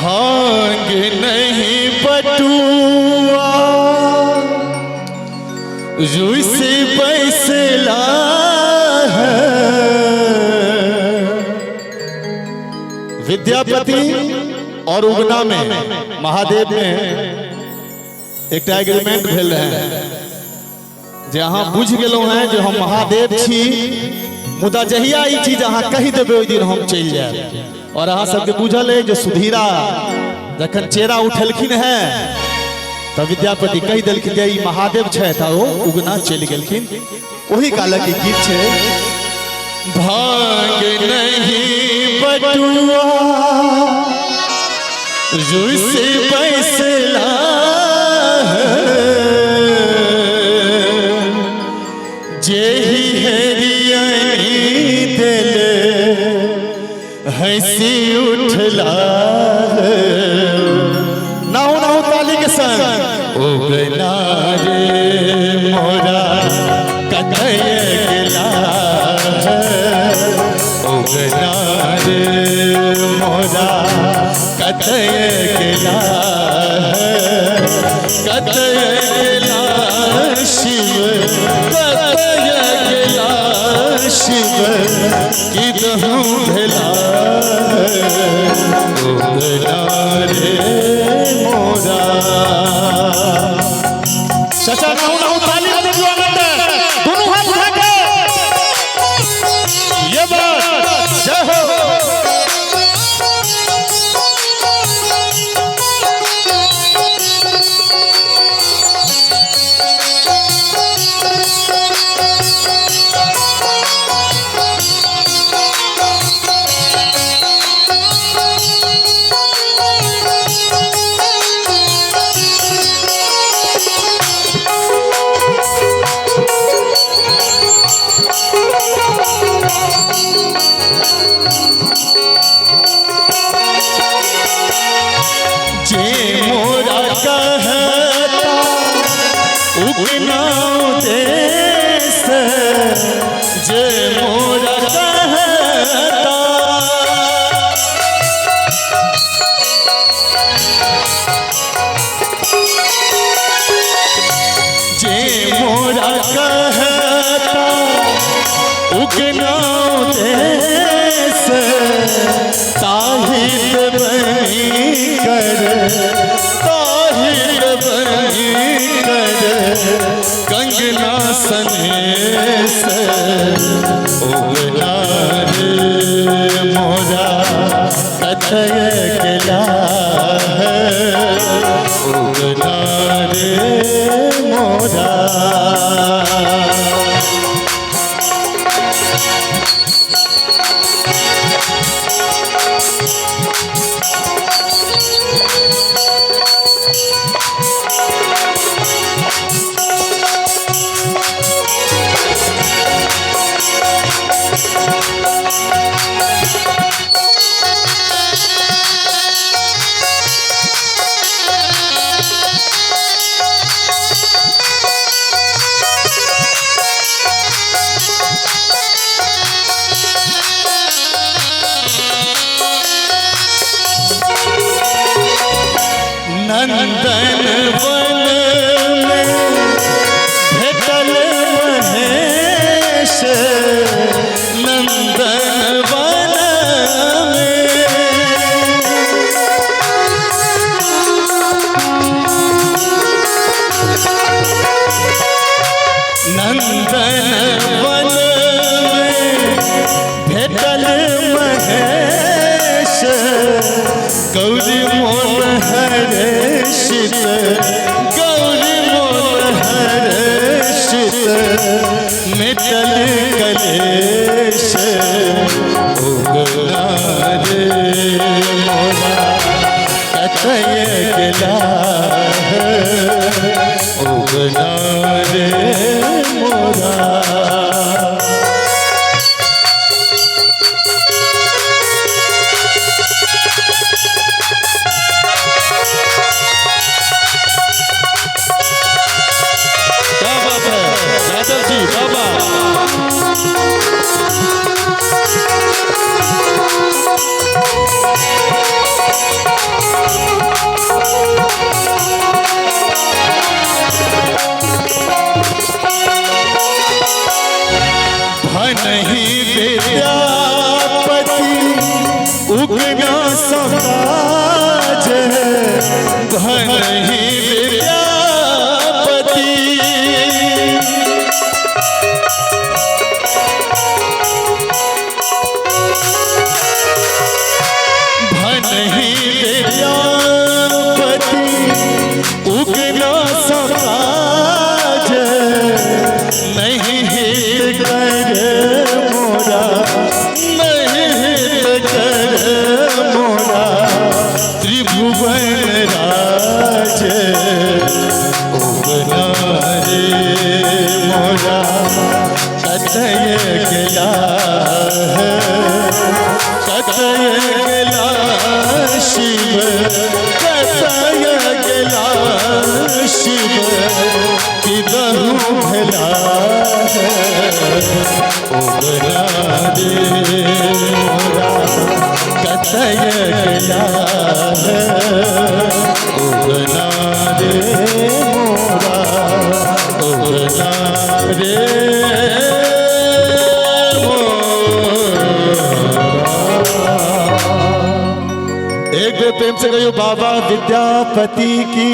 भांग नहीं बटुआ रुस बैसला है। विद्यापति और उगना में महादेव में एक एग्रीमेंट भेल रहे जे अहाँ बुझि गेलहुँ हैं जे हम महादेव छी, मुदा जहिया ई चीज अहाँ कहि देबै ओहि दिन हम चलि जायब। और अहाँ सबके बुझल है जे सुधीरा जखन चेरा उठेलखिन हैं तऽ विद्यापति कहि देलखिन जे ई महादेव छथि आ ओ उगना चलि गेलखिन। ओही कालक ई गीत छै। भांग नहीं बटुआ रुस बैसला है, जेहि हेरियनी देले हंसी उठला है। नाहु नाहु ताली के संग उगना रे मोरा कतय गेला है, उगना रे मोरा कतय गेला है, कतय गेला शिव, कतय गेला शिव, की दहूँ भेला उगना रे मोरा। चाचा नाहु नाहु ताली बजबियौ आनंद, दोनों हाथ उठा के ये बात, जय हो। जे मोरा कहता उगना देश, जे मोरा कहता जे मोरा कहता उगना देश, ताहित बनी कर, ताहित बनी कर कंगना सनेस, उगना रे मोरा कतय गेला है, उगना रे मोरा। नंदन वन में भेटल महेश, नंदन वन में नंदन वन में भेटल महेश, गौरी मोन हर्षित, गौरी मोन हर्षित, मिटल कलेश, उगना रे मोरा कतय गेला है, उगना रे मोरा। क्या बात है यादव जी बाबा। उगना समाज भनहि विद्यापति। भनहि विद्यापति उगना समाज नहीं हित कर मोरा, नहीं हित कर मोरा त्रिभुवन राज। उगना रे मोरा कतय गेला है, कतय गेला शिव, कतय गेला शिव किदहु भेला है। उगना रे मोरा कतय गेला है, उगना रे मोरा, उगना रे मोरा। एक बेर प्रेम से कहियो बाबा विद्यापति की।